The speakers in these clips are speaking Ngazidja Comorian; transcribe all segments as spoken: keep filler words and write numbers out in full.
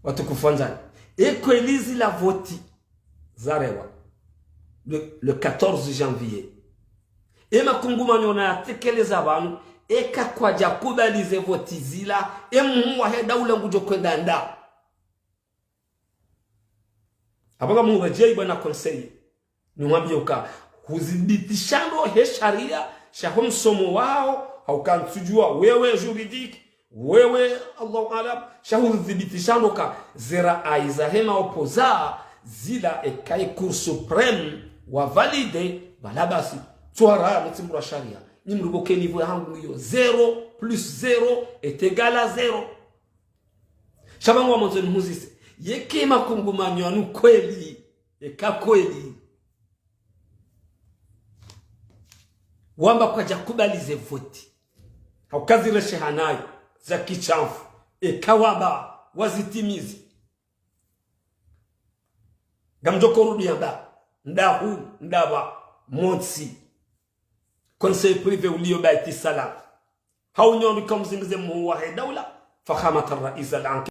Watukufu wandzani, e kweli zila voti zarewa le, le quatorze janvier, e makungumanyo nayatekeleza pvanu, eka kwadja kubali ze voti zila, e mhuu wahe daula ngudjo hwenda nda. Apvo ngamuredjeyi bwana conseiller, nimwambiye uka hudhibitisha ndo he sharia, sha ho msomo waho, hauka ntsudjuwa wewe juridique, wewe, Allahu aalam, sha hudhibitisha ndo ka ze rayi zahe ma opposants zila eka e Cour suprême wa valider, pvala basi, tswara, mtsimbura sharia, nimripvoke niveau yahangu iyo, zéro plus zéro est égal à zéro. Sha pvanu ngamwandzo nihuzise, yeka e makungumanyo yanu kweli, eka kweli wamba kwadja kubali ze voti, hauka ziresheha nayo za kishamfu, eka wamba wazitimizi, ngamdjo hurudi yamba, ndahu, ndapva, montsi, conseil privé uliyo Beit Salam, hau nyondo kamzingize mhuu wahe daula, fakhamat al-rais al-anki.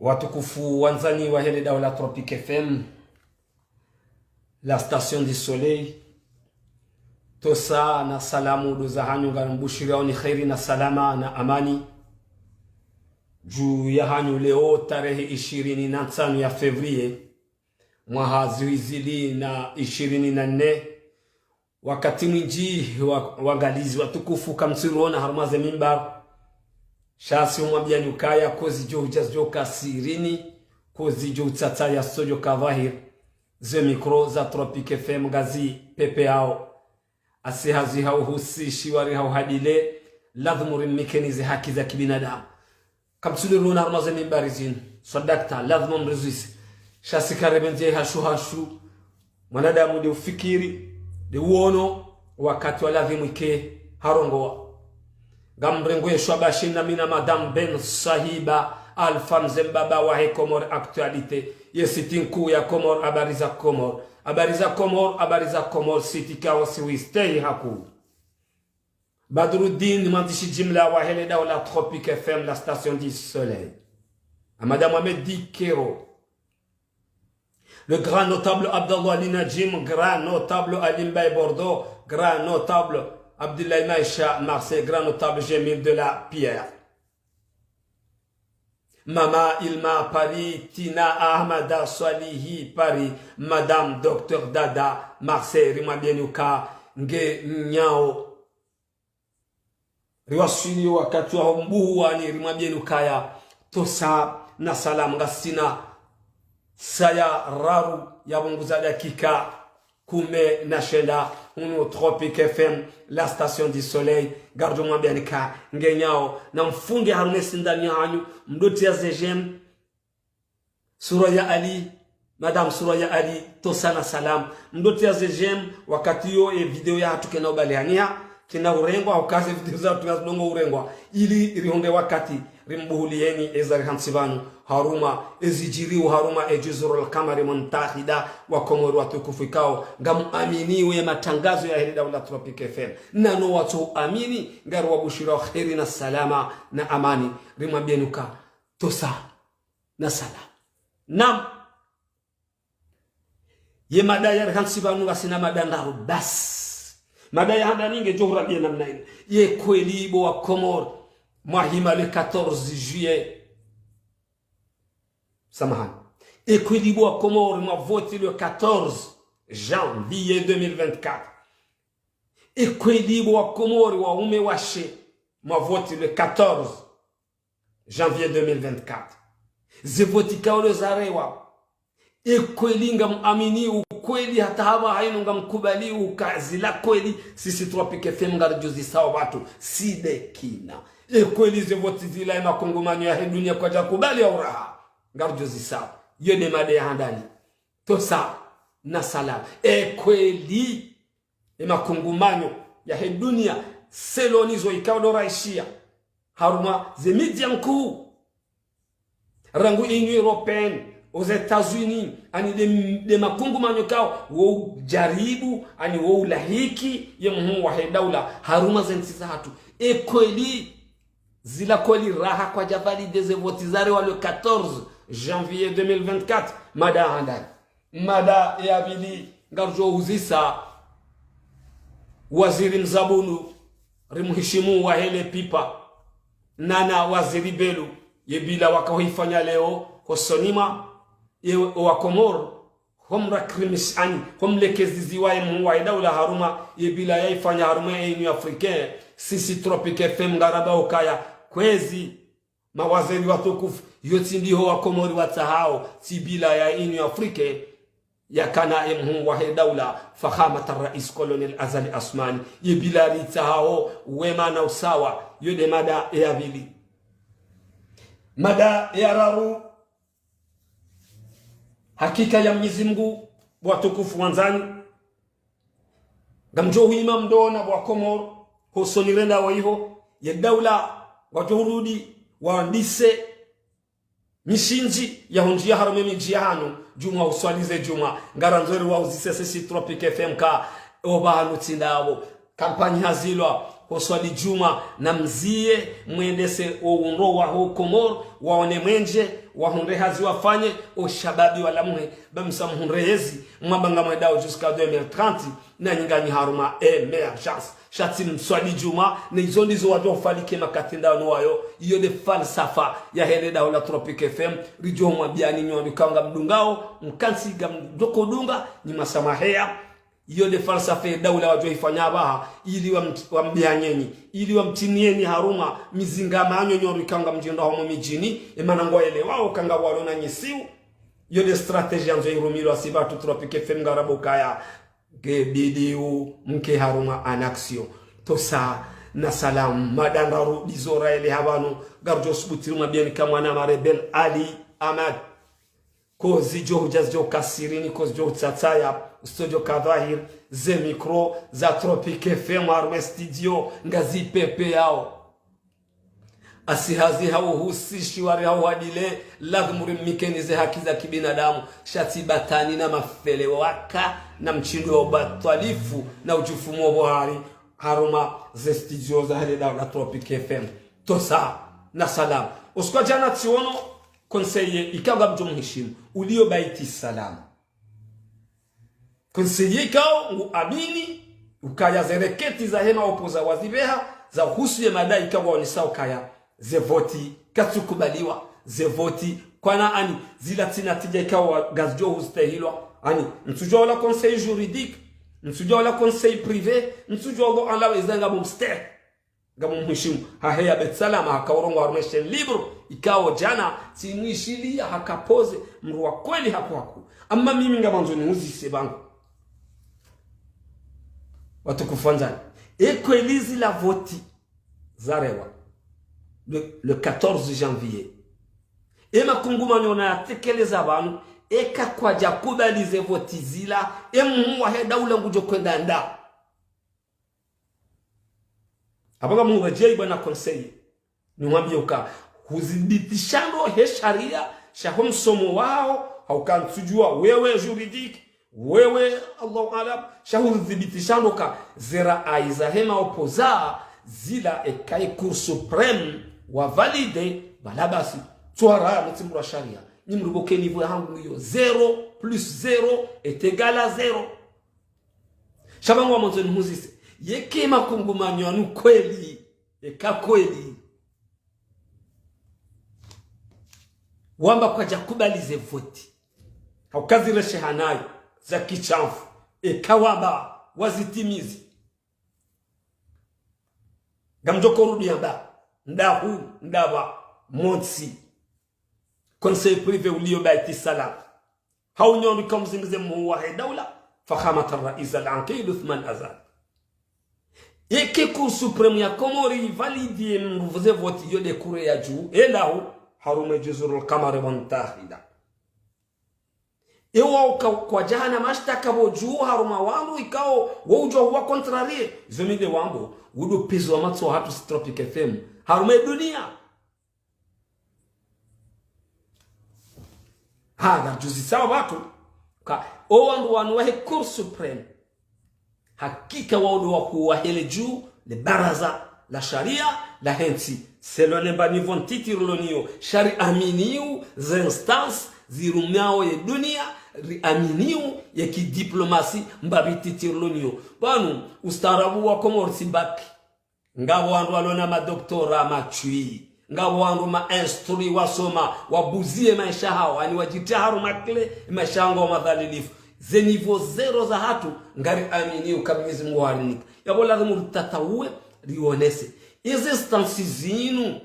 Watukufu wandzani wahe le daho la Tropic F M, la station du soleil, tosa na salamu ndo zahanyu, ngambushiriyaoni kheri na salama na amani. Dju yahanyu leo tarehi ishirini na ntsanu ya février, mwaha zihwi zili na ishirini na nne, wakati mwindji wa, wangalizi watukufu kamtsirona harumwa ze mimbar. Sha si humwambiyani ukaya kozidjo hudja zidjo ka sirini, kozidjo utsatsaya zitsodjo ka dhwahir. Ze micro za Tropic F M ngazi pepeyao. Asi hazi hauhusi shiwari hauhadile, ladhimu rimnikeni ze haki za kibinadamu. Kamtsulirona harumwa ze mimbari zinu, swadakta, ladhimu mrizwise. Sha si karepvendze hashu hashu, mwanadamu nde ufikiri, nde uono, wakati wa ladhimu ike harongowa. Ngamrengo ye shwabashi na mi na Madame Ben Sahiba Alpha, mze mbaba wahe Comores Actualité, ye site nkuu ya Comores, Habari za Comores, Habari za Comores, Habari za Comores, site ikao si wistehi hakuu. Badruddin, mwandzishi jimla wahe le daho la Tropic F M, la station du soleil. Amada Mohamed Dikero. Le grand notable Abdallah Ali Najim, grand notable Ali Mbaye Bordeaux, grand notable Abdoulaye Maïcha Marseille, grand notable Jamil de la Pierre. Mama Ilma Paris, Tina Ahmada Swalihi Paris, Madame Docteur Dada Marseille, rimwambiyeni uka nge nyao. Riwaswili wakati wa ho mbuhu wani, rimwambiyeni ukaya tosa na salamu, ngasina saya raru ya pvunguza dakika kume na shenda, hunu Tropic F M, la station du soleil, ngaridjo mwambiyani ka nge nyao, na mfunge harumwa e sindani yahanyu, mdru tsi ya ze j'aime, Suraya Ali, Madame Suraya Ali, tosa na salamu. Mdru tsi ya ze j'aime, wakati yo e video yahatru kena ubalihaniha, kena urengwa, hauka ze video zahatru ngazidungo urengwa. Ili rihundre wakati, rimbuhuliyeni eza rihantsi pvanu, harumwa ezidjiriwo harumwa e Juzurul Kamari Muntahida wa Komori watukufu ikao, ngamuaminiwo ye matangazo yahe le daho la Tropic F M. Na no watso uamini, ngariwabushiriyawo kheri na salama na amani. Rimwambiyeni uka tosa na salama. Naam. Ye mada ya rihantsi pvanu ngasina mada ndraru basi. Mada ya handani ngedjo hurambiya namna inu. Ye kweli bo wa Komori mwahima le quatorze juillet. Samahani. Ye kweli bo wa Komori mwavoti le quatorze janvier deux mille vingt-quatre. Ye kweli bo wa Komori waume washe mwavoti le quatorze janvier deux mille vingt-quatre. Ze voti ikao ndo zarewa. Ye kweli ngamuamini ukweli hata hapvaha inu ngamkubali uka zila kweli, sisi Tropic F M ngaridjo zisao pvatsu, si nde kina. Ye kweli ze voti zila ye makungumanyo yahe dunia kwadja kubali ya uraha, ngaridjo zisao. Yo nde mada ya handani. Tosa na salama. E kweli, e makungumanyo yahe dunia, seloni zo ikao ndo raishiya harumwa ze média nkuu, rangu Union Européenne, aux États-Unis, ani nde, nde makungumanyo ikao wo ujaribu, ani wo ulahiki ye mhuu wahe daula harumwa ze ntsi zahatru. E kweli, zila kweli raha kwadja valider ze voti zarewa le quatorze janvier deux mille vingt-quatre, mada handani. Mada ya pvili, ngaridjo uzisa waziri mzabunu, rimuhishimu, wahe le pipa, nana waziri Belou, ye bila waka huifanya leo hosoni mwa ye wa Komori, homrakrimis ani, homlekezizi waye mhuu wahe daula harumwa ye bila yaifanya harumwa ye Union Africaine. Sisi Tropic F M ngaramba ukaya kwezi, mawaziri watukufu, yo tsi ndiho wa Komori watsahao, tsi bila ya Union Africaine, yakana ye mhuu wahe daula, Fakhamat Rais Colonel Azali Assoumani, ye bila ritsahao wema na usawa. Yo nde mada ya pvili. Mada ya raru, hakika ya Mwenyezi Mungu, watukufu wandzani, ngamdjo hwima mdrone bo wa Komori, hosoni renda wo iho, ye daula, wadjo urudi, wandise mishindzi ya hundjiya harumwa ye midji ya hanu, djumwa uswali ze djumwa, ngarandzo eri wa uzise sisi Tropic F M ka, opvahanu tsi ndapvo. Kampanyi hazilwa, hoswali djumwa, na mziye, mwendese o undro waho Komori, waone mwenje, wahundre hazi wafanye, o shababi walamuhe, ba msa muhundre yezi, mwamba ngamwendao jusqu'à deux mille trente, na nyi nganyi harumwa émergence. Sha tsi mswali djumwa, ne izo ndizo wadjo falike makati ndanu wayo, iyo nde falsafa yahe le daho la Tropic F M, ridjo mwambiyani nyi wandru ikao ngamdungao, mkantsi ngamdjo kodunga, nyi masamaheya, iyo nde falsafa ye daula wadjo ifanya apvaha, ili wam-, wambiyanyeni, ili wamtinieni harumwa mizinga manyo nyi wandru ikao ngamdjenda homo midjini, emana ngwaelewao uka ngapvo walo na nyisiu. Iyo nde stratégie yandzo irumilwa, si pvatsu Tropic F M ngaramba ukaya, nge bidi u mke harumwa en action. Tosa na salamu, mada ndraru ndizo raeleha pvanu, ngarudjo subuti rumwambiyeni ka mwanamare Ben Ali Ahmed. Ko zidjo hudja zidjo kasirini, ko zidjo hutsatsaya, zitsodjo ka dhwahiri, ze micro za Tropic F M harumwa studio, ngazipepeyao. Asi hazi hauhusishiwa ri hauhadile, lazimu rimnikeni ze haki za kibinadamu, sha tsi batwani na mafele waka, na mtsindru wa ubatwalifu, na udjufumu wa buhari, harumwa ze studio zahe le daho la Tropic F M. Tosa, na salamu. Usiku wa djana tsiono, conseiller, ikao ngamdjo muhishimu, uliyo Baiti Salam. Conseiller ikao ngu amini ukaya ze requête zahe ma opposants wazipveha, za uhusu ye mada ikao waonesa ukaya ze voti katsukubaliwa, ze voti kwana ani, zila tsi natija ikao wa-, ngazidjo hustehilwa. Ani, ntsudjua ola conseil juridique, ntsudjua ola conseil privé, ntsudjua ola ala eza ngamumstehi. Ngamumhishimu, haheya Beit Salam, haka urongoa harumwa chaîne libre, ikao djana, tsimwishiliya haka poser, mdru wa kweli haku haku. Amma mimi ngamwandzo nihuzise pvangu, watukufu wandzani. E kweli zila voti zarewa le, le quatorze janvier, e makungumanyo nayatekeleza pvanu, eka kwadja kubali ze voti zila, e mhuu wahe daula ngudjo kwenda nda. Apvo ngamhurejei bwana conseiller, nimwambiye uka huzibitishando he sharia, sha ho msomo waho, hauka ntsudjua wewe juridique, wewe Allahu aalam, sha huzibitishando ka ze rai zahe ma opposants zila eka e Cour suprême wa valider, pvala basi, tswara, mutsi mdru wa sharia, nyi mdru pvoke niveau yahangu iyo, zéro plus zéro est égal à zéro. Sha pvangu ngamwandzo nihuzise, yeka e makungumanyo yanu kweli, eka kweli wamba kwadja kubali ze voti, hauka zile shehanayo za kishamfu, eka wamba wazitimizi, ngamdjo korudi yamba, ndahu, ndapva, montsi, conseil privé uliyo Baiti Salam. Hau nyi wandru ikao mzingize mhuu wahe daula, Fakhamat Rais Al-Aqid Othman Azali. Eka e Cour suprême ya Komori i valider mdru ze voti, iyo nde kure ya dju, e ndahu, harumwa e Juzurul Kamar Mutahida. Ewa uka, kwadjahana mashtaka pvo dju harumwa wandru ikao, wo udjo wa contrarier. Zo mi nde wambo, udo pvizwa matso hatru si Tropic F M. Harumwa ye dunia. Ha, ngamdjuzisao pvatru, ka, o wandru wanu wahe Cour suprême. Hakika wao ndo wakuu wahe le dju, le baraza la sharia, lahe ntsi. Selon ne mba niveau ntiti rilo nayo, sha riaminiyo, ze instances, zirumiao ye dunia, riaminiyo, ye ki diplomasi, mba ntiti rilo nayo. Pvanu, ustaarabu wa Komori si baki. Ngapvo wandru walo na madoctorat matswi. Ngapvo wandru ma instruits wasoma, wabuziye maesha hawo, ani wadjitia harumwa clé, maesha hawo ngwao madhalilifu. Ze niveau zéro za hatru, ngariaminiyo ka Mwenyezi Mungu harinika. Yapvo lazimu ritatawuwe, rionese. Eze instances zinu,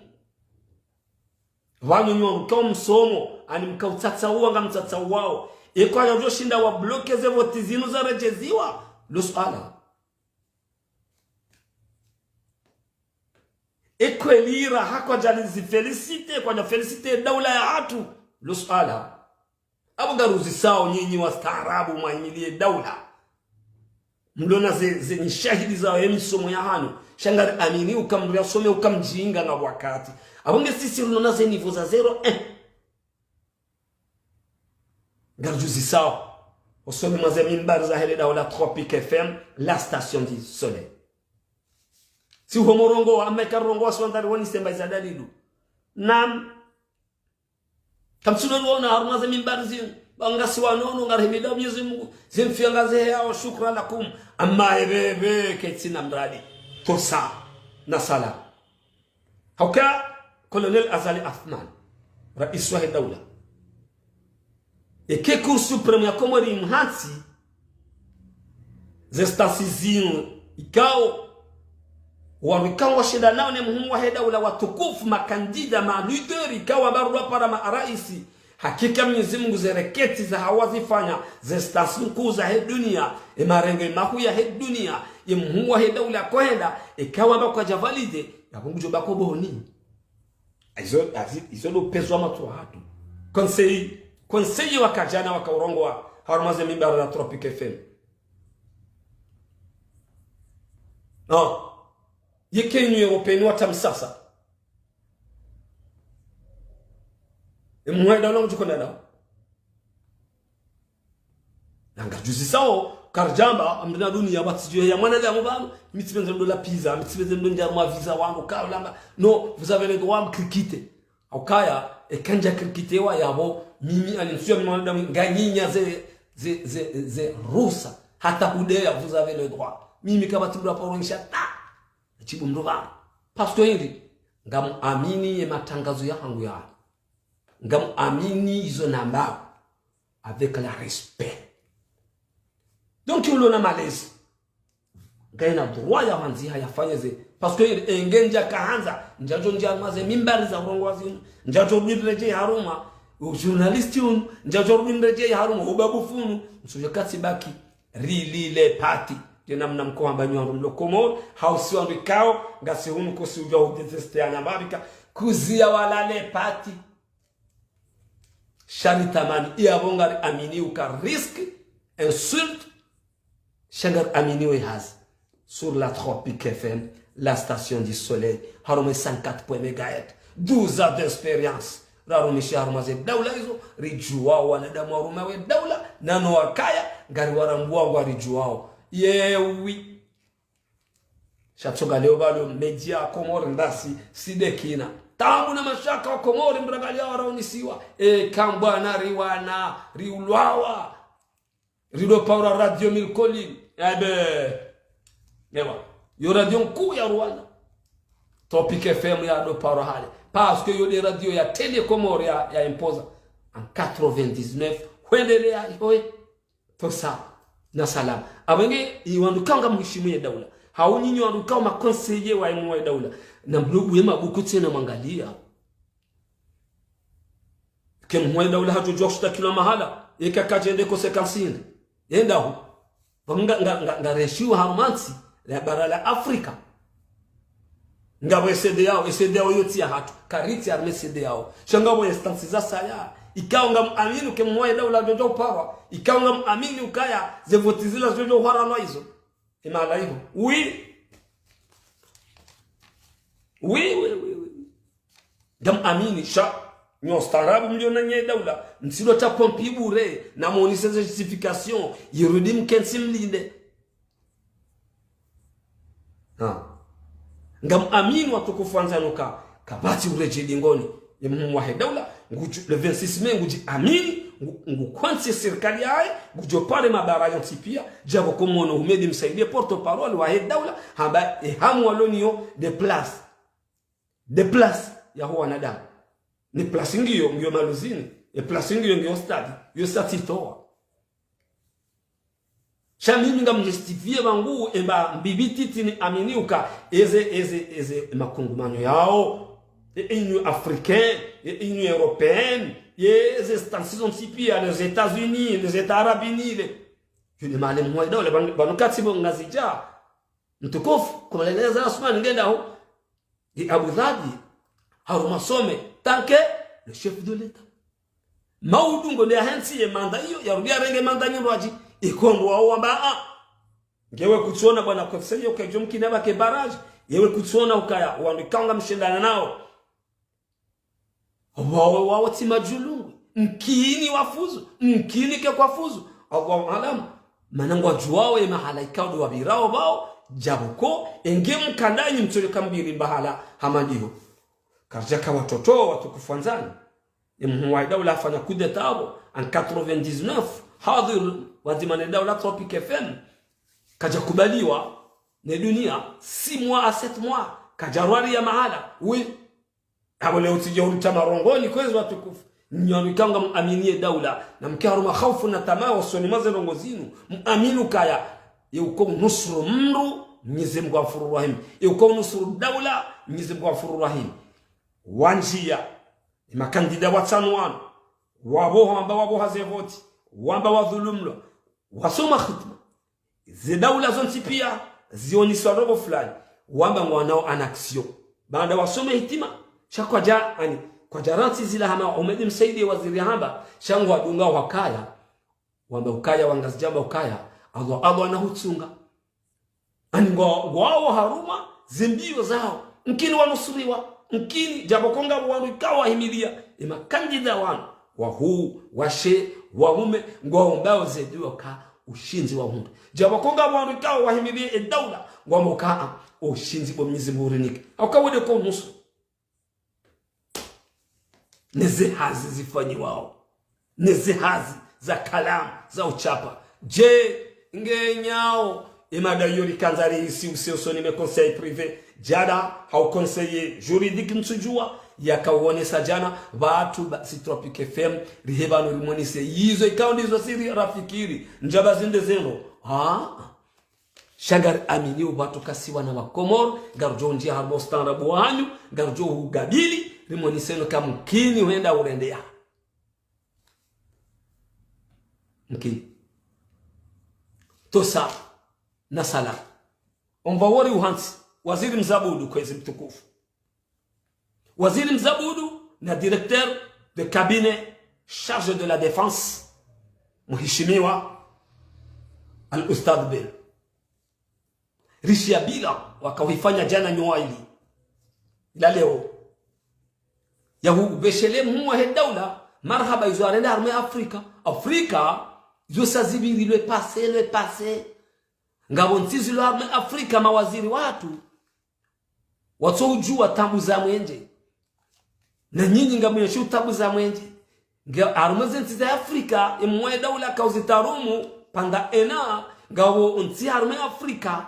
pvanu nyi wandru mkao msomo, ani mkao utatawa, ngamtatawao. Eka wadjo shinda wa bloquer ze voti zinu zaredjeziwa, lo suala. Ekweli raha kwadjali zi féliciter, kwadja féliciter daula ya hatru, lo suala. Apvo ngaruzisao nyinyi wastaarabu mwahimiliye daula. Mlo na ze, ze nyishahidi za ye misomo ya hanu. Sha ngariamini uka mndru yasome uka mdjinga na wakati. Apvo nge sisi rilo na ze niveau za zéro un. Ngarudjuzisao. Osoni mwa ze mimbari zahe le daula Tropic F M, la station du soleil. Si uho morongowa, amma eka rongowa swandari woni semba iza dalilu. Naam. Kamtsuno luona harumwa ze mimbari zinu. Ba ngasi wanono ngarihimidao Mwenyezi Mungu. Zimfiya ngaze heyao, shukran lakum. Amma ebebe ketsina mradi. Tosa. Na salam. Hauka, Colonel Azali Assoumani, raisi wahe daula. Eka Cour suprême ya Komori imhantsi, ze instances zinu, ikao, wanu ikao washindanao ne mhuu wahe daula watukufu, ma candidats, ma leaders, ikao wambarulwa para ma raisi, hakika Mwenyezi Mungu ze reketi zahawo wazifanya, ze instances nkuu zahe dunia, e marengo mahuu yahe dunia, e mhuu wahe daula kohenda, eka wamba kwadja valider, yapvo ngudjo baki boni. Izo, azi-, izo ndo pvizwa matso hatru. Conseil, conseil waka djana waka urongowa, harumwa ze mimbari ya Tropic F M. Non. Yeka Union Européenne wata msasa. E mhuu wahe daula ngudjo konda nao. Na ngarudjuzisao, karidjamba, amri na dunia, ba tsidjo ya mwanadamu pvanu, mi tsipvendze ndo la pizza, mi tsipvendze ndo ndja harumwa visa wangu, ka ulamba, non, vous avez le droit mcritiquer. Haukaya, eka ndja critiquewa yapvo, mimi ani ntsiyo mi mwanadamu, nganyinya ze, ze, ze, ze ruhusa, hata hudeya, vous avez le droit. Mimi kapvatsi mndru aparo nisha, ta! Tsi bo mndru pvanu. Parce que hindri, ngamuamini ye matangazo yahangu ya. Ngamuamini izo nambao. Avec le respect. Donc, ulo na malezi. Ngena droit ya hwandziha yafanye ze. Parce que enge ndja kahandza, ndjadjo ndja harumwa ze mimbari za urongowa zinu, ndjadjo rudi niredjeye harumwa, u journaliste unu, ndjadjo rudi niredjeye harumwa, ubabu funu, nsudjo katsi baki, rilile pati. Ndje namna mko hamba nyi wandru mlo Komori, hau si wandru ikao, ngasi hunu kosi udja udésespérer ya namba bika, kuziya walale pati. Sha ritamani, yapvo ngariamini uka risque, insulte, sha ngariamini we hazi. Sur la Tropic F M, la station du soleil, harumwa cent quatre point un mégahertz, douze ans d'expérience. Rarumishi harumwa ze daula izo, ridjuwao wanadamu warumao we daula, nano wakaya, ngariwarambuwa ngwaridjuwao. Yewi. Sha tsoka leo pvalo média Komori ndasi, si de kina. Tabu na mashaka wa Komori mrangalia waraunisiwa. E, kambwa na riwana, riulwawa. Rido paura Radio Mille Collines. Ebe. Ewa. Yo radio nkuu ya Rwanda. Tropic F M ya do paura hale. Parce que yo de radio ya Télé Comores ya, ya imposa. En quatre-vingt-dix-neuf. Hwendelea, hoye. Tosa, na salama. Apvo nge, i wandru ikao ngamheshimu ye daula. Hau nyinyi wandru ikao ma conseillers wa mhuu wa daula. Na mlobu ye mabuku tsena mwangalia. Ke mhuu wa daula hadjo djuwa kushtakilwa mahala. Eka kadjende conséquence hindri. Yenda hu. Pvanu nga, nga, nga, ngareshiwa harumwa ntsi, la bara la Afrika. Ngapvo CEDEAO, CEDEAO yo tsi ya hatru. Karitsi harumwa CEDEAO. Sha ngapvo instances za saya. Ikao ngamwamini uka mhuu wahe daula ngudjo uparwa. Ikao ngamwamini ukaya ze voti zila ngudjo uharanwa izo. Imahala iho. Oui. Oui, oui, oui, oui. Ngamwamini sha. Nyo ustaarabu mlio na nyi daula. Mtsidjo ta pompi bure. Na mwonese ze justification. Yirudi mkentsi mlinde. Ha. Ngamwamini watukufu wandzani uka, kapvatsi uredjei dingoni. Ye mhuu wahe daula, ngudjo, le vingt-six mai, ngudjo amini, ngu, ngukwantsi sirikali yahe, ngudjo pare mabara yontsi pia, djapvo ko mwono Houmed Msaidié porte-parole wahe daula, hamba, e hamu walo nayo, de place. De place, yaho wanadamu. Ne place ngiyo, ngiyo Maluzini, e place ngiyo, ngiyo stade, yo stade itowa. Sha mimi ngamjustifié pvangu, emba mbipvi titi niamini uka, eze, eze, eze, makungumanyo yao, e Union Africaine, e Union Européenne, ye eze instances zontsi pia, les États-Unis, les États Arabes Unis, le, yo ne mahala mhuu wahe daula, pvanu, pvanu katsi pvo Ngazidja, mtukufu, kumleleza Assoumani ngendaho, ye Abu Dhabi, harumwa sommet, tant que le chef de l'État. Maudu ngo nde yahentsi ye manda iyo, yarudi yarenge manda nyindji, ikondo wao wamba, ah. Ngewe kutsiona bwana Kofseli yo kedjo mkini abake barrage, yewe kutsiona ukaya, wandru ikao ngamshindana nao. Wawe wao tsi madjulungwe, mkini wafuzu, mkini ke kwafuzu. Allahu aalam, mana ngwadjuwao ye mahala ikao ndo wapvirao pvao, djapvo ko, enge mkandanyi mtsole kambiri mbahala hama ndiho. Karidjaka watoto watukufu wandzani. Ye mhuu wahe daula hafanya coup d'État pvo, en quatre-vingt-dix-neuf, hadhir, wadzima ne daula Tropic F M. Kadjakubaliwa ne dunia, six mois à sept mois, kadjarwari ya mahala, oui. Apvo leo tsidje hurutsa marongoni, kwezi watukufu. Nyi wanu ikao ngamwamini ye daula, na mke harumwa khaufu na tamaa, usoni mwa ze ndrongoo zinu, mwamini ukaya, ye uka unusuru mndru, Mnyezi Mngu Ghafuru Rahim. Ye uka unusuru daula, Mnyezi Mngu Ghafuru Rahim. Wandjia, ye makandida watsanu wanu, wapvoha wamba wapvoha ze voti, wamba wadhulumlwa, wasoma khutba. Ze daula zontsi pia, zioniswa ndrongoo fulani, wamba ngwanao en action. Baanda wasome hitima, sha kwadja, ani, kwadja rantsi zila hama Houmed Msaidié waziri hamba, sha ngwadunga wakaya, wamba ukaya wangazidja wamba ukaya, Allah, Allah nahutsunga. Ani ngwa, ngwawo harumwa, ze mbio zao. Mkini wanusuriwa, mkini, djapvo ko ngapvo wandru ikao wahimilia, ye makandida wanu, wahuu, washe, waume, ngwaombao ze dua ka ushindzi wahundre. Djapvo ko ngapvo wandru ikao wahimilia ye daula, ngwambo ka, ah, ushindzi bo Mnyezi Mngu urinike. Hauka wende ko nusu. Ne ze hazi zifanyiwao. Ne ze hazi za kalamu, za uchapa. Je, ngenyao, ye mada iyo rikandza rihisi use usoni me conseil privé. Djana, hau conseiller juridique ntsudjua, yakawonesa djana, pvatsu ba, si Tropic F M, rihe pvanu rimonise. Yizo ikao ndizo siri rafikiri, ndjaba zinde zendo. Ah, sha ngariamini upvatsu ka si wana wa Komoro, ngarudjo ndjia harumwa ustaarabu wanyu, ngarudjo hugabili, rimoniseno ka mkini hwenda urendeya. Mkini. Tosa, na sala. Omva wori uhantsi, waziri Mzabudu kwezi mtukufu. Waziri Mzabudu na directeur de cabinet chargé de la défense, muhishimiwa Al-Ustadh Bello. Rishia bila, wakawifanya djana nyowa ili. Ila leo. Yahu beshelea mhuu wahe daula, marahaba izo arenda harumwa Afrika. Afrika, izo sa zipviri le passé, le passé. Ngapvo ntsi zilo harumwa Afrika mawaziri watru. Watso udjua tabu za mwenje. Na nyinyi ngamwonao tabu za mwenje. Nga harumwa ze ntsi za Afrika, ye mhuu wahe daula kauzitarumu, pendant un an, ngapvo ntsi harumwa Afrika.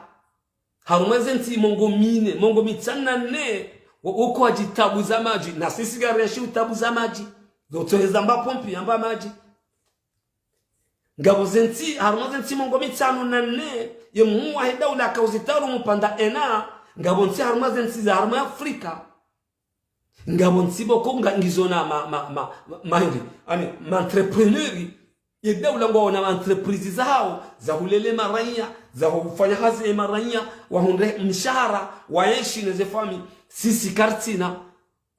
Harumwa ze ntsi mengo mine, mengo mitsanu na nne, wo, woko wadjitabuza madji, na sisi ngarenshio tabu za madji. Zo tsoheza mba pompi yamba madji. Ngapvo ze ntsi, harumwa ze ntsi mengo mitsanu na nne, ye mhuu wahe daula kauzitarumu pendant un an, ngapvo ntsi harumwa ze ntsi za harumwa Afrika. Ngapvo ntsi pvoko nga ngizo na ma, ma, ma, ma, mahiri, ani, ma entrepreneur, ye daula ngwawo na ma entreprise zahao, za hulele maraiya, za hufanya hazi ye maraiya, wahundre mshahara, waenshi ne ze famille, sisi karitsina.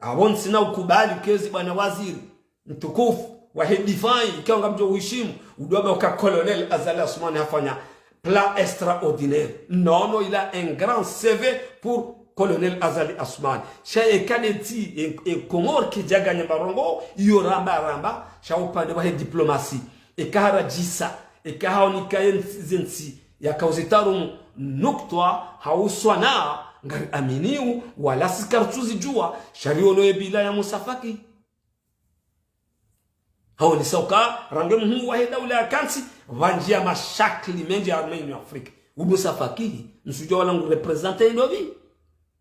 Apvo ntsina ukubali kezi bwana waziri, mtukufu, wahe défense, ikao ngamdjo uheshimu, udjo amba uka Colonel Azali Assoumani hafanya plan extraordinaire. Non, non, il a un grand C V pour Colonel Azali Assoumani. Sha eka ndetsi, e, e Komori kidjaganya marongo, iyo ramba ramba, sha upande wahe diplomatie. Eka haradjisa, eka haonika yentsi, zentsi, yakauzitarumu nukta, hauswa na, ngari aminiu, wala si karitsuzidjua, sha riono ye bila ya Moussa Faki. Haonesa uka, rangu mhuu wahe daula yakantsi, pvandjia mashakili mendji harumwa Union Afrique. Ubu Moussa Faki, ntsudjua wala ngu représenter ndopvi.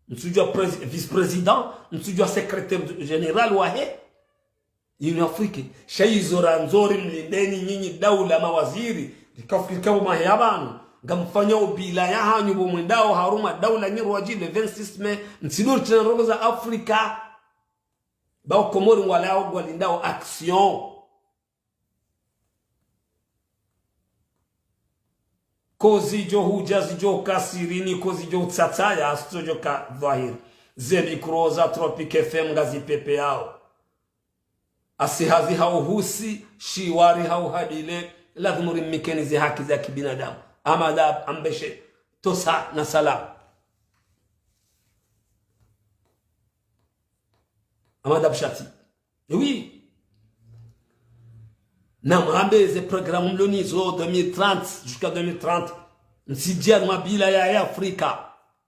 Ntsudjua prés-, vice-président, ntsudjua secrétaire général wahe Union Afrique. Sha izo randzo ri mlindeni nyinyi daula mawaziri, rikafikiri kabo mahe ya pvanu, ngamfanyao bila ya hanyu bo mwendao harumwa daula nyi rwadji le vingt-six mai, ntsidori tsena ndrongoo za Afrika. Ba Wakomori ngwalao ngwalindao action. Ko zidjo hudja zidjo ka sirini, ko zidjo utsatsaya, zitsodjo ka dhwahiri. Ze mikro za Tropic F M ngazi pepeao. Asi hazi hau husi, shiwari hau hadile, lazimu rimnikeni ze haki za kibinadamu. Amadab Ambeshe, tosa na salam. Amadab Shati. Oui. Namwambe ze programme mlo nizo deux mille trente, jusqu'à deux mille trente. Ntsidjia mabila ya, ya Afrika.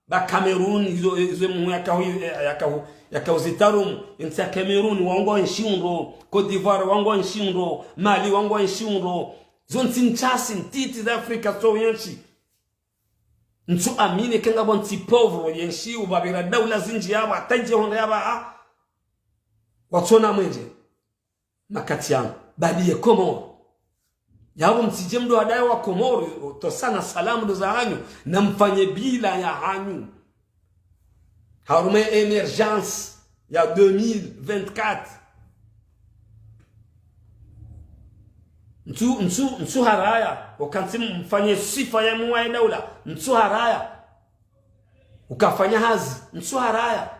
Ba Cameroun, izo, izo mhuu yakahu-, yakahu-, yakauzitarumu, entsi ya Cameroun, wangu enshi undro, Côte d'Ivoire, wangu enshi undro, Mali, wangu enshi undro. Zontsi ntsi ntiti za Afrika, so yenshi. Ntsu amini ke ngapvo ntsi pauvre yenshi, upvapvira daula zindji yapvo, hata idje honda yapvo, ah. Watsona mwenje. Makati yanu, badi ye Komoro. Yapvo mtsidje mdo hadaye Wakomoro, tosa na salamu ndo za hanyu, namfanye bila ya hanyu. Harumwa émergence ya deux mille vingt-quatre. Ntsu, ntsu, ntsu haraya, wakantsi mfanye sifa ya mhuu wahe daula, ntsu haraya. Ukafanya hazi, ntsu haraya.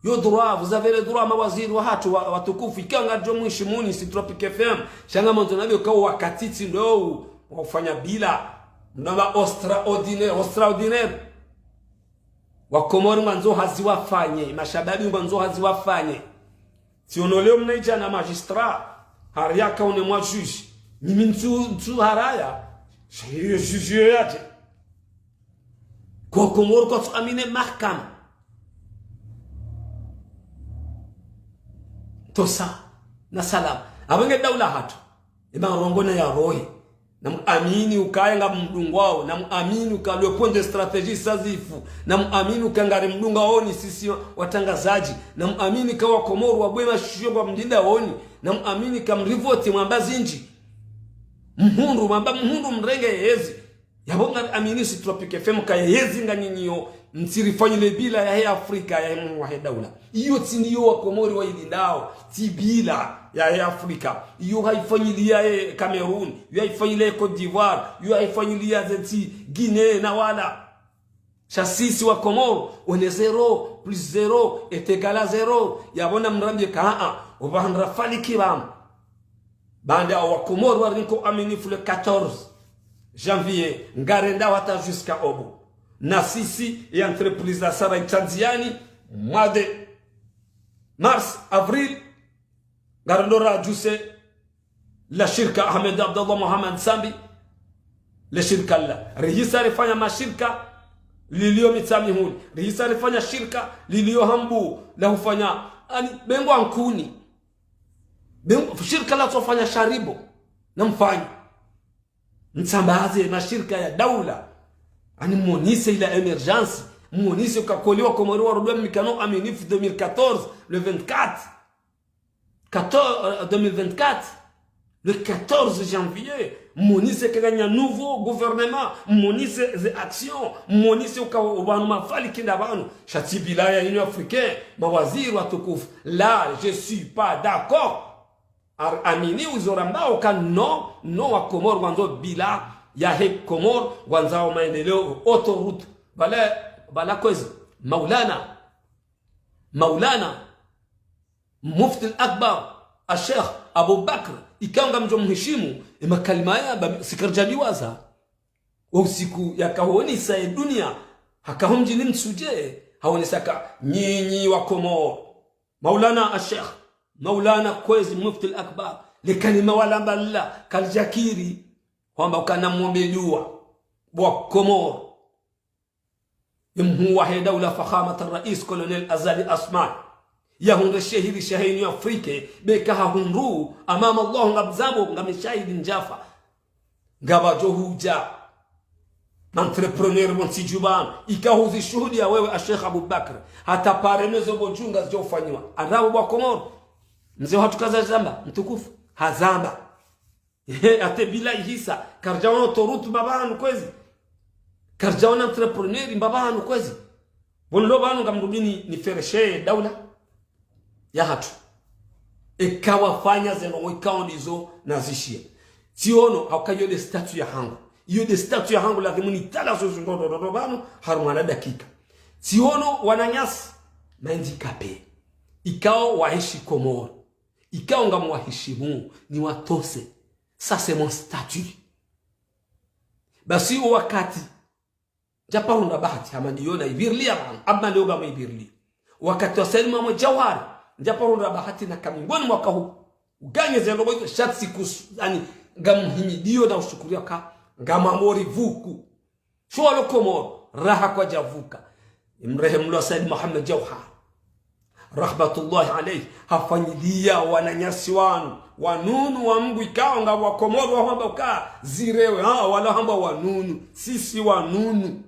Yo droit, vous avez le droit, mawaziri wahatru wa, watukufu, ikao ngadjo mheshimuni, si Tropic F M, sha ngamwandzo nambe ukao wakati tsi ndo u, wa ufanya bila, mnamba extraordinaire, extraordinaire. Wakomori ngwandzo hazi wafanye, mashababi ngwandzo hazi wafanye. Tsiono leo mnaidja na magistrat, hari yaka une mwa juge. Mimi ntsu, ntsu haraya, sha iyo juge iyo yadje. Ko Komoro kwatsu amini mahakama. Tosa na salama. Apvo nge daula hatru. Ema rongo na ya rohe. Namuamini ukaya ngamdungwao. Namuamini uka le point de stratégie sazifu. Namuamini uka ngari mdungaoni sisi watrangazadji. Namuamini ka Wakomoro wabwe mashusho kwa mdindaoni. Namuamini ka mrivoti mwamba zindji. Mhundru, mwamba mhundru mrenge yezi. Yapvo ngari amini si Tropic F M ka yezi nga nyinyi yo, mtsirifanyile bila yahe Afrika yahe mhuu wahe daula. Iyo tsi ndiyo Wakomori wailindao, tsi bila yahe Afrika. Iyo haifanyiliya ye Cameroun, iyo haifanyiliya ye Côte d'Ivoire, iyo haifanyiliya zentsi Guinée na wala. Sha sisi Wakomoro, one zéro plus zéro est égal à zéro. Yapvo namrambie ka, ah, ah, opvahanu rafaliki pvanu. Baanda Wakomoro wariniko aminifu le quatorze janvier, ngarendao hata jusqu'à obu. Na sisi, ye entreprise la Sara itsandziani, mois de mars, avril, ngarendo radjuse la shirika Ahmed Abdallah Mohamed Sambi, le shirika la. Rihisa rifanya mashirika lilio Mitsamihuli. Rihisa rifanya shirika lilio Hambu, la hufanya, ani, bengwa nkuni. Bengwa, shirika la tsofanya sharibo. Namfanye. Mtsambaze mashirika ya daula. Ani monise ila émergence. Monise uka kweli Wakomoro warudi mikano aminifu deux mille quatorze, le vingt-quatre. Quatorze, euh, deux mille vingt-quatre, le quatorze janvier, monise kaganya nouveau gouvernement, monise ze action, monise uka opvanu mafaliki nda pvanu, sha tsi bila ya Union Africaine, mawaziri watukufu. Là, je suis pas d'accord. Ar-, amini uzo rambao ka non, non Wakomoro ngwandzo bila yahe Komoro, ngwandzao maendeleo, autoroute. Pvala, pvala kwezi, Maulana, Maulana, Mufti al-Akbar, al-Sheikh Abubakar, ikao ngamdjo mheshimu, e makalima ya ba, sikaridjadiwaza. Wo usiku yakahonesa e dunia, haka ho mdjini Mitsudje, hawonesa ka nyinyi wa Komoro. Maulana Sheikh, Maulana kwezi Mufti al-Akbar, le kalima walamba lila, kalidjakiri, hwamba ukana mwombe dua, wa Komoro. Ye mhuu wahe daula Fakhamat Rais Colonel Azali Assoumani. Yahundre shehiri shahe Union Afrique, beka hahundru, amama Allah ngamzambo, ngami shahidi ndjafa. Ngapvadjo hudja. Entrepreneur wontsi djuu pvanu, ikao huzishuhudia wewe a Sheikh Abubakar. Hata pare mezo bo djuu ngazidjo ufanyiwa. Andrabo bo wa Komoro. Mze wahatru kaza zamba, mtukufu. Hazamba. Ehe, ate bila ihisa, karidjaona autoroute mbapvanu kwezi. Karidjaona entrepreneur mbapvanu kwezi. Bon lo pvanu ngamdubini ni fereshe daula yahatru. Eka wafanya zeno ikao ndizo nazishiya. Tsiono, hauka iyo nde statut yahangu. Iyo nde statut yahangu, lazimu nitala zo zindrongoo pvanu, harumwa na dakika. Tsiono, wananyasi, ma handicapés. Ikao waenshi Komoro. Ikao ngamwaheshimu, niwatose. Ça, c'est mon statut. Basi o wakati, ndjaparo hundra bahati, hama ndiyo na ipvirilia pvanu, ama leo ngamipvirilia. Wakati wa Said Mohamed Jauhar, ndjaparo hundra bahati na kami mboni mwaka hu, uganye zendrongoo izo sha tsiku su, yaani, ngamhimidio na ushukuriya ka, ngamamori vuku. Shuwa lo Komoro, raha kwadjavuka. Imrehemu lo Said Mohamed Jauhar. Rahmatullahi alayhi. Hafanyilia wananyasi wanu. Wanunu wa Mngu ikao nga wa Komoro wahamba uka zirewe. Ha, wala hamba wanunu. Sisi wanunu.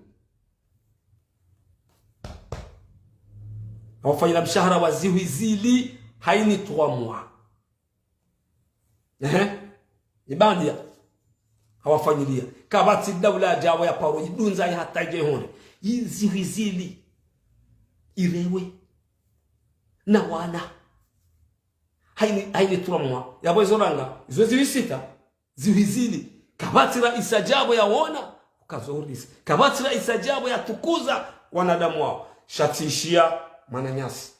Hawafanyila mshahara wa zihwi zili, haini trois mois. Ehe. Ibandia. Hawafanyilia. Kapvatsi daula djawo yaparo idundza ya hata idje hone. Izi hizili. Irewe. Na wana. Haini, haini trois mois. Yapvo izo ranga. Izo zihwi sita. Zihwi zili. Kapvatsi raisi djawo yaona. Ukazo urisi. Kapvatsi raisi djawo yatukuza wanadamu wao. Sha tsishiya mwananyasi.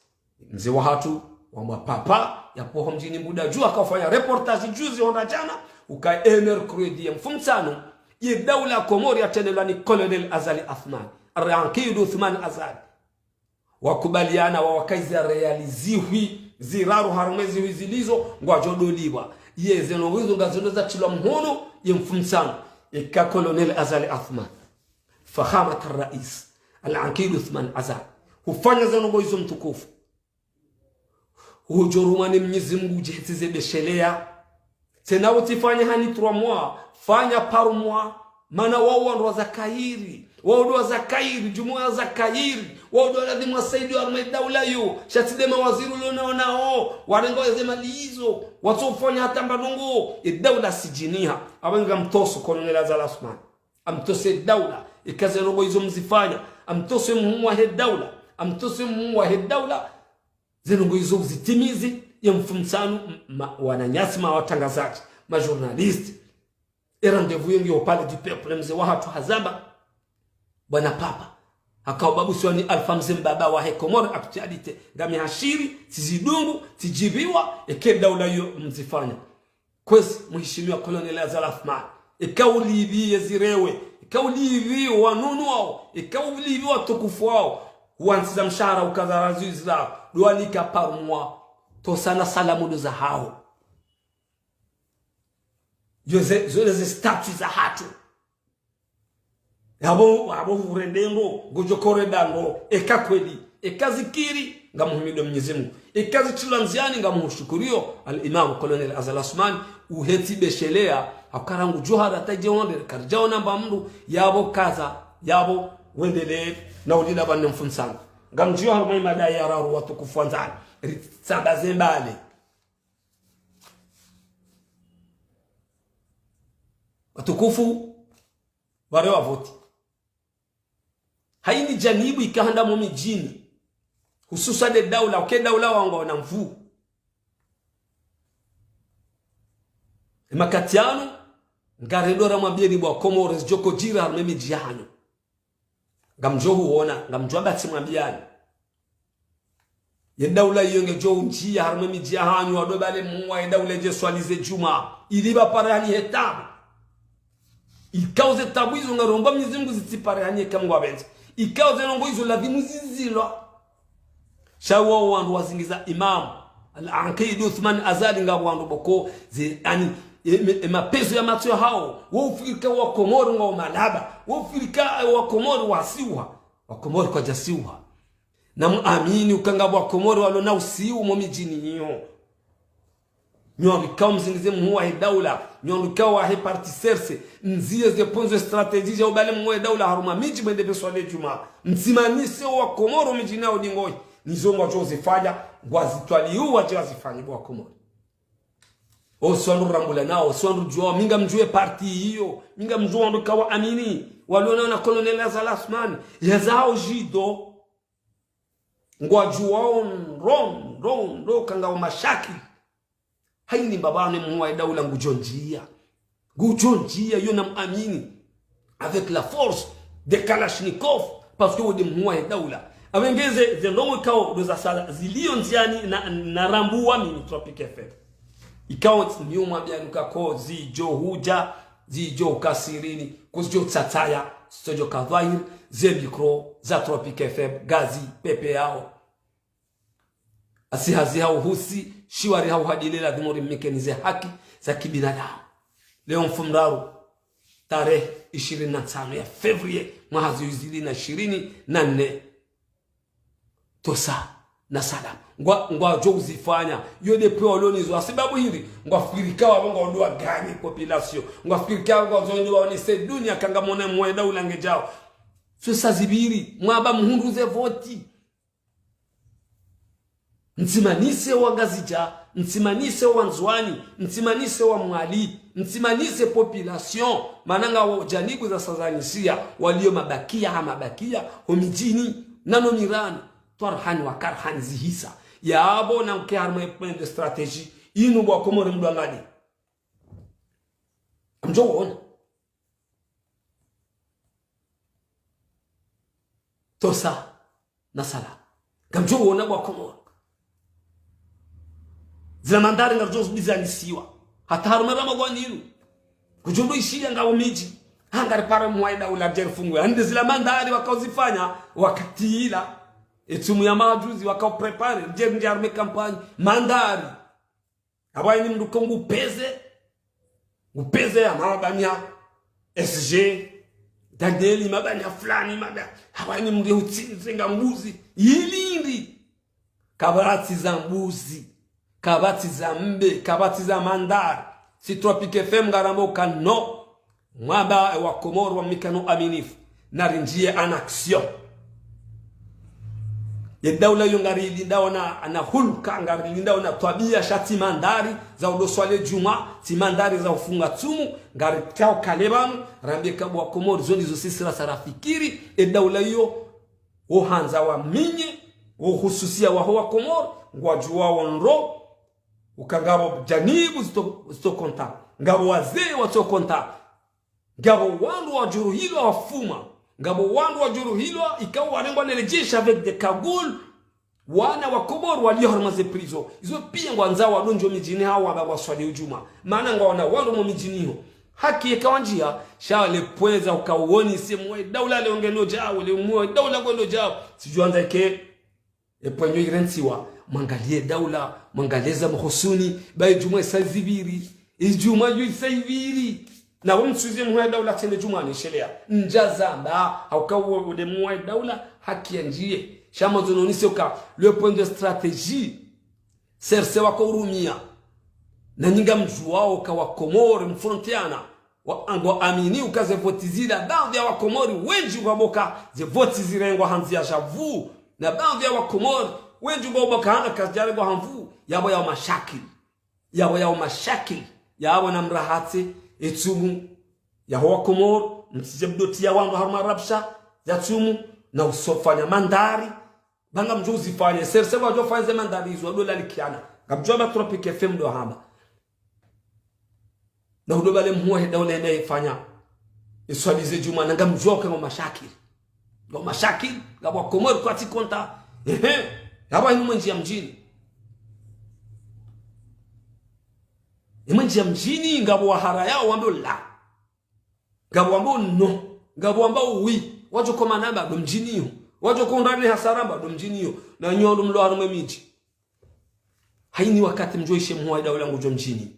Mze wahatru, wa mwa papa, yapvo ho mdjini Mbuda Dju, hakafanya reportage juzi hondra djana, uka e mercredi ya mfumtsanu, ye daula Komori yatrendelwa ni Colonel Azali Assoumani, Al-Ankid Othman Azali. Wakubaliana wa wakazi ya reali zihwi ziraru harumwa zihwi zilizo, ngwadjo doliwa. Ye zeno wizo ngazendo zatrilwa mhono, ye mfumtsanu, eka Colonel Azali Assoumani. Fakhamat Rais, Al-Ankid Othman Azali. Hufanya zeno ngo izo mtukufu. Hudjorumwa ni Mnyezi Mngu udje hetsi ze besheleya. Tsena utsifanya hani trois mois, fanya par mois. Mana wao ndo wa za kheri, wao ndo wa za kheri, jumuiya za kheri, wao ndo lazimu wasaidiwe harumwa e daula yo, sha tsi nde mawaziri ulo nao nao, warenga eze mali izo, watsofanya hata mba ndrongoo, e daula sijiniha, apvo ngamtoso Colonel Azali Assoumani. Amtose daula, eka ze ndrongoo izo mzifanya, amtose mhuu wahe daula, amtose mhuu wahe daula, ze ndrongoo izo uzitimizi, ye mfumtsanu, m, ma, wananyasi ma watrangazadji, ma journaliste. E rendez-vous yo ngiyo Palais du Peuple, mze wahatru hazamba, bwana papa, hakao babusiwa ni Alpha Mze Mbaba wahe Comores Actualité, ngami hashiri, tsizidungu, tsidjiviwa, eke daula yo mzifanya. Kwezi, mheshimiwa Colonel Azali Assoumani, eka ulipvi ye zirewe, eka ulipvi wanunu wao, eka ulipvi watukufu wao, wantsiza mshahara ukaza razi zila, dwanika par mois, tosana salamu ndo zahao. Yo ze, zo ze statut zahatru. Yapvo, yapvo hurende ngo, ngodjo korenda ngo, eka kweli, eka zikiri, ngamhimidio Mnyezi Mngu. Eka zitrilwa ndziani, ngamhushukuriyo, Al-Imam Colonel Azali Assoumani, uhetsi besheleya, hauka rangu djuhara hata idje hondre, karidjaona mba mndru, yapvo kaza, yapvo wendelee, na ulila pvanu mfumtsanu. Ngamdjiyo harumwa e mada ya raru watukufu wandzani, ritsambaze mbale. Watukufu, wale wavoti. Haini janibu ikao handa mo midjini, hususwa nde daula, uke daula wangu wana nvuu. E makati yanu, ngarendo ramwambieni bo wa Komori zidjoko djiri harumwa e midji yahanyu. Ngamdjo huona, ngamdjo amba tsimwambiani. Ye daula iyo ngedjo undjia harumwa emidji yahanyu, wandru wabale mhuwa ye daula idje swali ze djumwa. Ili pvapvare hanyu he tabu. Ikao ze tabu izo ngaromba Mwenyezi Mungu zitsipvare hanyu eka Mungu apvendze. Ikao ze ndrongoo izo lazimu zizilwa. Sha wo wandru wazingiza Imam Al-Ankid Uthman Azali ngapvo wandru pvoko ze, yaani, e, me- e mapezo ya matso yahawo. Wo ufikiri ka Wakomori ngwao malaba. Wo ufikiri ka, e, Wakomori wasiwa. Wakomori kwadjasiwa. Namuamini uka ngapvo Wakomori walo na usiu mo midjini iyo. Nyi wandru ikao mzingize mhuwa he daula, nyi wandru ikao wahe parti CRC, mzie ze ponzo stratégie dja ubale mhuwa he daula harumwa midji mwende pveswali djumwa. Mtsimanise Wakomori midjini yao dingoyi. Nizo ngwadjo zifanya, ngwazitwaliu wadje wazifanye bo Wakomori. Osi wandru rambula nao, osi wandru djuwao, mi ngamdjuwe parti iyo, mi ngamdjuwa wandru ikao waamini, walo nao na Colonel Azali Assoumani, yazao djido. Ngwadjuwao ndro, ndro, ndro, ka ngwao mashakili. Hayini mbapvanu mhuwa ye daula ngudjo ndjia. Ngudjo ndjia, iyo namuamini. Avec la force de Kalachnikov, parce que wo nde mhuwa ye daula. Apvengeze, ze ndrongoo ikao ndo zasala zilio ndziani na, na rambuwa mimi Tropic F M. Ikao tsi mi umwambia nuka ko zidjo hudja, zidjo uka sirini, kuzidjo tsatsaya, zitsodjo ka dhwahiri, ze micro za Tropic F M, ngazi pvepveyao. Asi hazi hauhusi, shiwari hauhadile lazimu rimikenize haki za kibinadamu. Leo mfumoraru, tarehi ishirini na ntsanu ya février, mwaha zihwi zili na ishirini na nne. Tosa na salama. Ngwa, ngwadjo uzifanya. Yo nde pvwa walo nizo. Hasibabu hindri, ngwafikiri ka wapvo ngwao ndo waganye population. Ngwafikiri ka wapvo ngwao ndo waonese dunia ka ngamwona mhuwa ye daula ngedjao. Sosa zipviri, mwamba mhundru ze voti. Mtsimanise Wangazidja, mtsimanise Wandzuani, mtsimanise Wamwali, mtsimanise population, mana ngwao janibu za sazanisia, walio mabakia ha mabakia, ho midjini, nano mirani, twarahani wa karahani zihisa. Yapvo na uke harumwa ye point de stratégie, inu bo Wakomori mdwangali. Ngamdjo wona. Tosa na salama. Ngamdjo wona bo Wakomori. Zila mandari ngaridjo zibizanisiwa. Hata harumwa Ramadhwani inu. Kudjo ndo ishiya ngapvo midji. Ha ngaripara mhuwa ye daula djeri fungwe. Hande zila mandari wakao zifanya wakati ula. Etsumu ya majuzi wakao préparer. Djeri ndje harumwa ye kampanyi. Mandari. Hapvwa ini mndru ko ngupeze, ngupeze ya mabanya S G, Danieli mabanya fulani, mabanya. Hapvwa ini mndru utsindze nga mbuzi, yilindi. Kapvatsi za mbuzi, kapvatsi za mbe, kapvatsi za mandari. Si Tropic F M ngarambao ka no. Mwamba, e Wakomori wa mikano aminifu, na rindjie en action. Ye daula iyo ngarilindao na, na huluka, ngarilindao na twabia, sha tsi mandari za udo swali djumwa, tsi mandari za ufunga tsumu, ngarikao kale pvanu, rambie ka bo Wakomori, zo ndizo sisi rasa rafikiri, e daula iyo, wo handza waminye, wo hususia waho Wakomori, ngwadjuwao ndro, uka ngapvo janibu zitso, zitso konta, ngapvo wazee watso konta, ngapvo wandru wadjuruhilwa wafuma. Ngapvo wandru wadjuruhilwa, ikao warengwa ne le jeshi avec des cagoules. Wana Wakomori walio harumwa ze prison. Izo pia ngwandzao wadondjo midjini hawo wamba waswali djumwa. Mana ngwaona wandru mo midjini ho. Haki yeka wandjia, sha le pvwendza ukawonise mhuwa ye daula le ngwendo djao, le mhuwa ye daula ngwendo djao. Sidjuandza ike, e pvwenyo irentsiwa, mwangalie daula, mwangalie za mhosuni, ba idjumwa isa zipviri, idjumwa yo isa ipviri. Na wo mtsuzie mhuwa ye daula tsende djumwani shelea. Ndja zamba, hauka wo, wo nde mhuwa ye daula, haki yandjie. Sha mwandzo nonise uka, le point de stratégie, serse wako urumia. Na nyi ngamdjuwao ka Wakomori mfrontiana. Wa, ngwaamini uka ze voti zila, baadhwi ya Wakomori wendji ngwamboka ze voti zirengwa ha ndzia sha pvu, na baadhwi ya Wakomori wendji ngwamboka hana kazidjarengwa ha nvuu, yapvo yao mashakili. Yapvo yao mashakili. Yapvo na mrahatse, etsumu, yaho Wakomori, mtsidje mdo tia wandru harumwa rabsha, ya tsumu, na usofanya mandari, ba ngamdjo uzifanya, serse wadjo fanya ze mandari izo, wado lalikiana. Ngamdjo amba Tropic F M ndo hamba. Na udo bale mhuwa he daula yende yefanya. Iswali ze djumwa na ngamdjo uka ngwao mashakili. Ngwao mashakili, ngapvo Wakomori kwatsi konta. Ehe. Yapvo hayini mwendjiya mdjini. Ni mwendjiya mdjini ngapvo waharayao wambe la. Ngapvo wambe no. Ngapvo wambe oui. Wadjo koma namba ndo mdjini yo. Wadjo kondane hasara mba ndo mdjini yo. Na nyi wandru mlo harumwa emidji. Hayini wakati mdjo ishe mhuu wa daula ngudjo mdjini.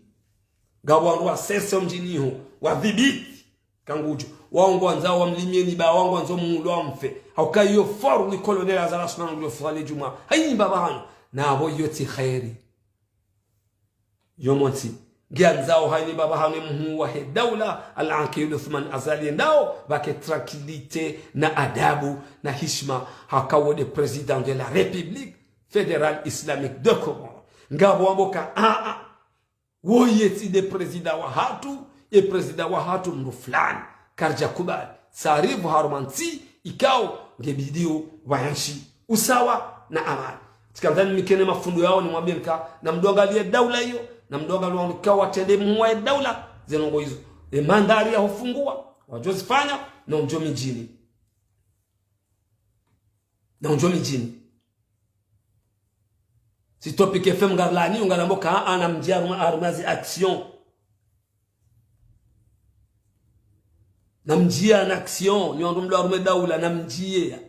Ngapvo wandru wasese mdjini ho. Wadhibiti. Kangudjo. Wao ngwandzao wamlimiye ni ba wao ngwandzao mlo mfe. Hauka iyo faru ni colonel Azali Assoumani ngudjo fwali djumwa. Hayini mbaba hanu. Na apvo iyo tsi kheri. Yo montsi. Ngiyandzao hayini mbaba hanu mhuu wahe daula, Al-Aqid Othman Azali ndao, pvwake tranquillité, na adabu, na hishima, haka wo nde président de la République fédérale islamique des Comores. Ngapvo wambo ka, a, a. Woye tsi nde président wahatru, ye président wahatru mndru fulani. Karidja kubali. Sarivu harumwa ntsi, ikao, nge bidiyo, wayenshi. Usawa na amani. Tsikandzani mikene mafundo yao nimwambiye nika, na mdru angaliye daula iyo, na mdru angaliye wanu ka watrende mhuu wa daula, ze ndrongoo izo. E mandhari ya hufungua, wadjo zifanya, na undjo midjini. Na undjo midjini. Si Tropic F M ngarilani, ngarambo ka, a, na mdjiya harumwa, harumwa zi action. Na mdjiya na action, nyi wandru mlo harumwa daula, na mdjiye.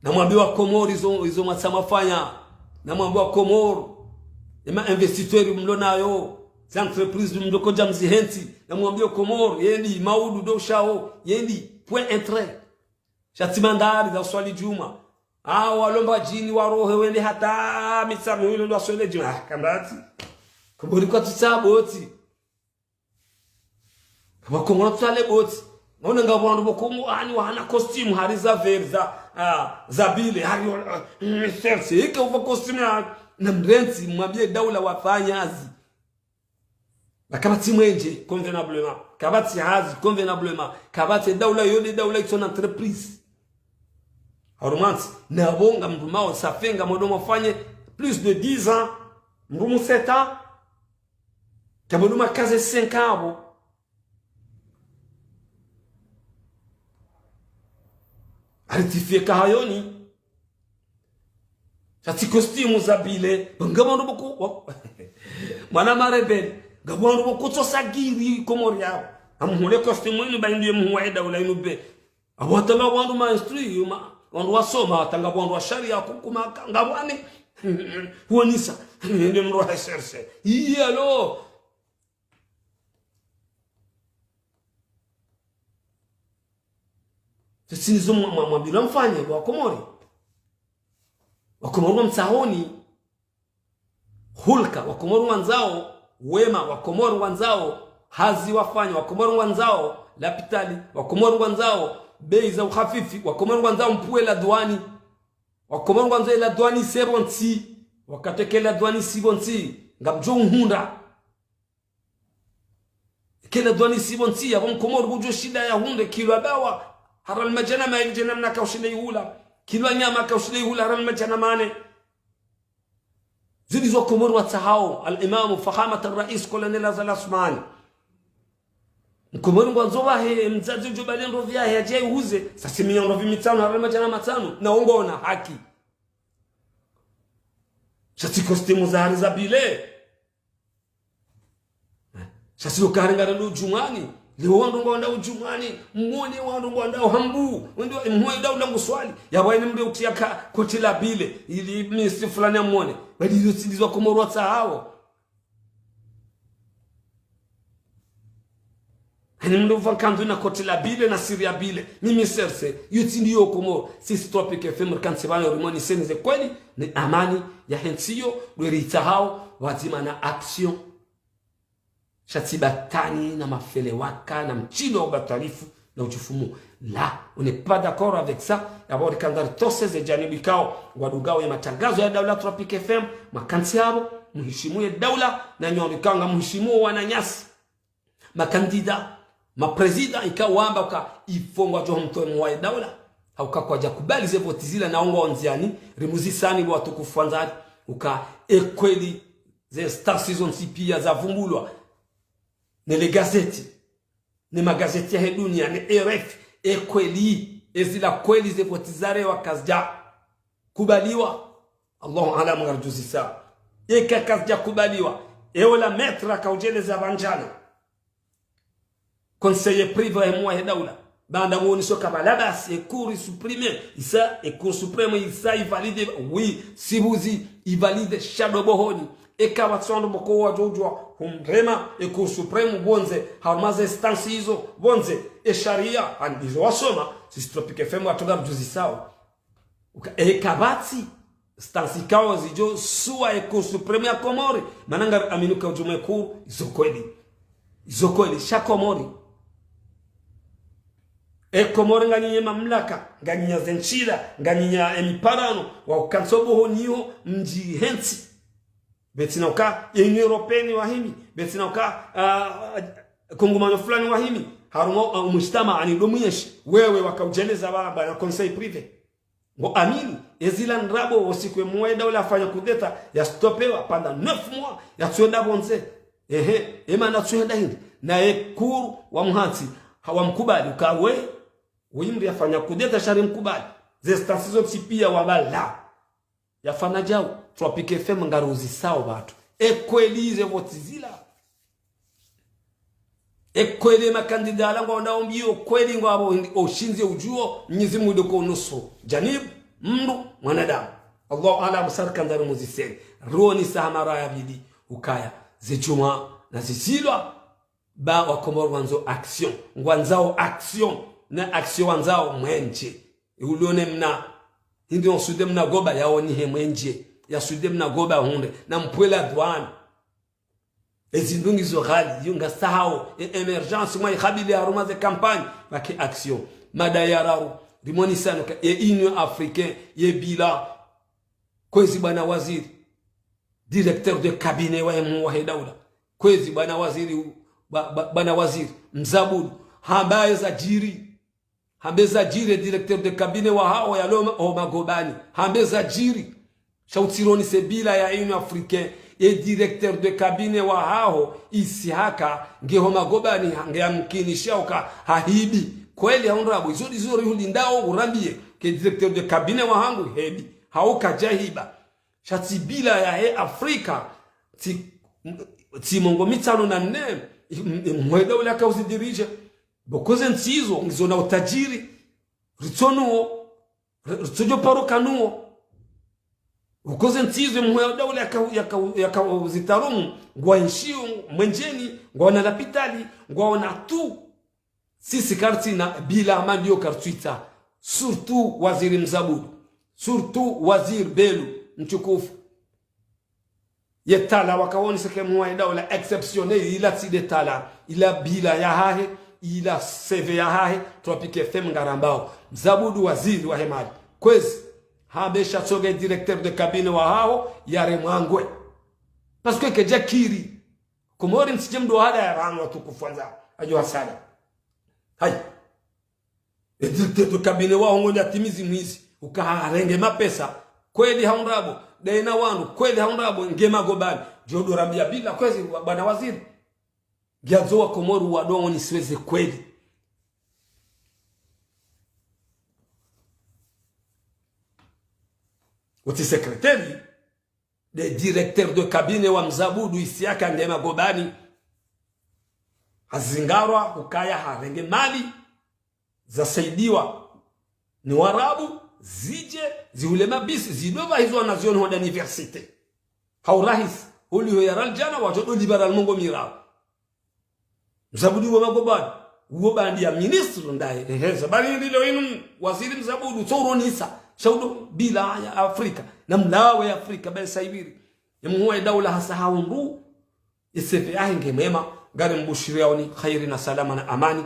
Na mwambiye wa Komori izo, izo mwatsa mwafanya. Na mwambiye wa Komori, ema investisseur mlo nayo, za entreprise mlo kodja mzihentsi. Na mwambiye wa Komori, yendi, maudu ndo ushao, yendi, point entrée. Sha tsi mandhari za uswali djumwa. A, walo Mbadjini warohe wende hata Mitsamihuli ndo waswali djumwa. A, kamba tsi. Komori kwatsu tsaha boti. Kamba Komori kwatsu tsaha le boti. Maona ngapvo wandru pvo Komori, ani wahana costume hari za vert za, a, za bile, hari, a, mm, serse. Ike upva costume ya, na mrentsi, mwambiye daula wafanya hazi. Na kapvatsi mwenje, convenablement. Kapvatsi hazi, convenablement. Kapvatsi daula yo nde daula itsona entreprise. Harumwa ntsi, na pvo ngamdumao, ça fait ngamdumao fanye plus de dix ans, mdru mu sept ans, kamduma kaze cinq ans apvo. Aritifiye kahayoni. Sha tsi costume za bile. Ngapvo wandru pvoko, wa-, mwana marebele. Ngapvo wandru pvoko tso sagiri Komori yao. Amuhule costume inu ba inu ye mhuu wa daula inu be. Apvo hata ngapvo wandru ma instruits, ma, wandru wasoma, hata ngapvo wandru wa sharia kukuma, ka-, ngapvo ane. Huonisa. Nde mdru wa recherche. Iye alo. Sisi nizo mwa, mwa, mwambilwa mfanye, wa Komori. Wa Komori wa mtsahoni. Hulka, wa Komori wandzao wema, wa Komori wandzao hazi wafanya, wa Komori wandzao lapitali, wa Komori wandzao bei za uhafifi, wa Komori wandzao mpvuwe la duani, wa Komori wandzao la duani se pvontsi, wakati ke la duani si pvontsi, ngamdjo uhundra. Ke la duani si pvontsi, yapvo Mkomori ngudjo shinda yahundre kilo ya bawa, harumwa madjana mayili djana mna kaushinde ihula. Kilo ya nyama kaushinde ihula, harumwa madjana mane. Zili zo Komori watsahao, al-Imamu Fahamat al-Rais Colonel Azali Assoumani. Mkomori ngwandzo wahe, mdzadze udjo bale ndrovi yahe, yadje yahuze, sasi miya ndrovi mitsanu, harumwa madjana matsanu, na ungona haki. Sha tsi costume za hari za bile. Sha tsi lo kari ngari ndo djumwani. Leo wandru ngwandao djumwani. Mwone wandru ngwandao hambu. Wende mhuu wa daula nguswali. Yapvo hayini mdru utriya ka koti la bile. Ili ministre fulani amwone. Badi izo tsi ndizo wa Komori watsahao. Hayini mdru upva nkandu na koti la bile na siri ya bile. Mimi serse. Iyo tsi ndiyo Komori. Sisi Tropic F M rikantsi pvanu rimoni seni ze kweli. Ni amani yahe ntsi iyo. Ndo ritsahao. Pvadzima na action. Sha tsi batwani na mafele waka na mtsino wa ubatwalifu na utshufumu. Là, on n'est pas d'accord avec ça. Yapvo rikandza ritose ze djanibu ikao, ngwadungao ye matangazo ya daula Tropic F M, makantsi yapvo, muhishimu ye daula, na nyi ikao ngamuhishimu wananyasi. Makandida, maprésident, ikao wamba uka ifo ngwadjo mtowe mhuu wa daula. Hauka kwadja kubali ze voti zila na ungwa ondziani, rimuzisani watukufu wandzani, uka ekweli ze instances zontsi piya zavumbulwa. Ne le gazeti. Ne magazeti yahe dunia, ne R F I, ekweli, ezila kweli ze voti zarewa kazidja. Kubaliwa. Allahu alam, ngarudjuzisao. Eka kazidjakubaliwa, ewo la maître akaudjeleza pvandjana. Conseiller privé wahe mwa he daula. Baanda woniso kaba la basi, e Cour isuprime, isa, e Cour suprême isa ivalide, oui, sibuzi, ivalide, sha ndo bohoni. Eka watsondo boko wadjodjwa, humrema, e Cour suprême pvondze, harumwa ze instance izo, pvondze, e sharia, ani izo wasoma, sisi Tropic F M watsonga mdjuzisao. Uka, e kapvatsi, instance ikao zidjo suwa e Cour suprême ya Komori, mana ngari amini uka udjumwe Cour, izo kweli. Izo kweli, sha Komori. E Komori nganyinyi mamlaka, nganyinyi ze ntsila, nganyinyi e miparano, wa ukantso bohoni ho mdji hentsi. Betsina uka, e Union Européenne wahimi, betsina uka, ah, kongomano fulani wahimi, harumwa, ah, umujtama ani ndo mwenshi, wewe wakaudjeleza ba, bwana conseil privé. Ngo amini, ezila ndrabo osiku e mwa e daula afanya kudeta, yastopewa pendant neuf mois, yatsuenda pvondze. Ehe, emana tsuenda hindri. Na e Cour wa muhantsi, ha wamkubali, uka we, uyi mdru yafanya kudeta sha rimkubali. Ze instance zontsi pia wabala. Yafanya djau, Tropic F M ngaruzisao pvatsu. E kweli ze voti zila. E kweli makandida wala ngwaonao mbio kweli ngwapvo hindri oshindzi udjuo, Mnyezi Mungu ndo ko nusu. Janibu, mdru, mwanadamu. Allahu alam, sarkandari muziseni. Ruoni saha mara ya pvili, ukaya. Zidjumwa, na zizilwa, ba wa Komori wandzo action. Ngwandzao action, na action wandzao mwenje. Ulione mna, hindri onsude mna goba yaonihe mwenje. Yasude mna goba hundre, na mpwela douane. Ezi ndrongoo zo ghali, yo ngasahao, e émergence mwa ikabili harumwa ze campagne, pvake action. Mada ya raru, rimonisano ka, e Union Africaine, ye bilan, kwezi bwana waziri, directeur de cabinet wa emu wa he daula, kwezi bwana waziri, u-, ba-, ba-, bwana waziri, Mzabudu, hambaye zadjiri. Hambe zadjiri e directeur de cabinet wahaho yalo ma-, ho magobani. Hambe zadjiri. Sha utsironise bilan ya Union Africaine, e directeur de cabinet wahaho, isi haka, nge ho magobani, nge yamkinisha uka, hahibi. Kweli hau ndrabo, izo ndizo rihulindao, urambie, ke directeur de cabinet wahangu, hebi. Hau kadjahiba. Sha tsi bilan ya he Afrika, tsi, tsi mengo mitsanu na nne, m-, m-, mhweda ule akauzidirije. Boko ze ntsi izo, ngizo na utadjiri, ritsonuo, ri-, ritsodjo paro kanuo. Boko ze ntsi izo, mhweda ule yaka-, yaka-, yakauzitarumu, ngwaenshio mwenjeni, ngwaona lapitali, ngwaona tu. Sisi kartsina bilan, ama ndiyo kartswitsaha. Surtout waziri Mzabudu. Surtout waziri Belu, mtukufu. Ye talent wakaonesa ke mwa e daula exceptionnel, ila tsi de talent, ila bilan yahahe, ila C V yahahe, Tropic F M ngarambao. Mzabudu waziri wa he mali. Kwezi, hambe sha tsoge directeur de cabinet wahaho, yare mwangwe. Parce que kedjakiri. Komori ntsi dje mdru hada ya pvanu watukufu wandza. Adjo hasala. Hayi. E directeur de cabinet waho ngoni atimizi mwizi. Uka harenge mapesa. Kweli hau ndrabo. Daina wanu. Kweli hau ndrabo. Nge magobani. Djo ndo rambia bilan kwezi wa-, bwana waziri. Ngiadzo wa Komori wadongo nisiweze kweli. Uti secrétaire de directeur de cabinet wa Mzabudu isi haka nge magobani. Hazingarwa, ukaya harenge mali, zasaidiwa ni Warabu, zidje, zihule mabisi, zidopva hizo wanazioni ho da université. Hau rahisi, holiho ya raljana, wadjo ndo libara mengo miraru. Mzabudu wa magobani, uwo bandi ya ministre ndaye, ehe, zabari ndilo inu waziri Mzabudu, tso uronisa, sha udo bilan ya Afrika, na mlawe ya Afrika, ben saibiri. Ye mhuu wa e daula hasahau ndu, e C V yahe nge mwema, ngari mbushiriyaoni, khairi na salama na amani,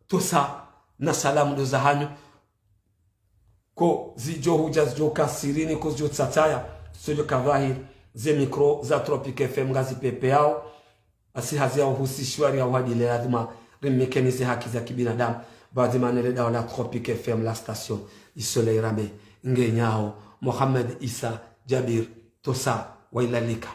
tosa na salamu ndo zahanyu, ko zidjo hudja zidjo ka sirini, ko zidjo tsatsaya, zidjo ka dhahiri, ze micro za Tropic F M ngazi pepeyao, asi hazi ya uhusishiwa ri ya uhadile lazima rimikeni ze haki za kibinadamu, pvadzima nele daula Tropic F M la station, isoleil rame, ngenyao, Mohamed Issa Djabir, tosa, wailalika.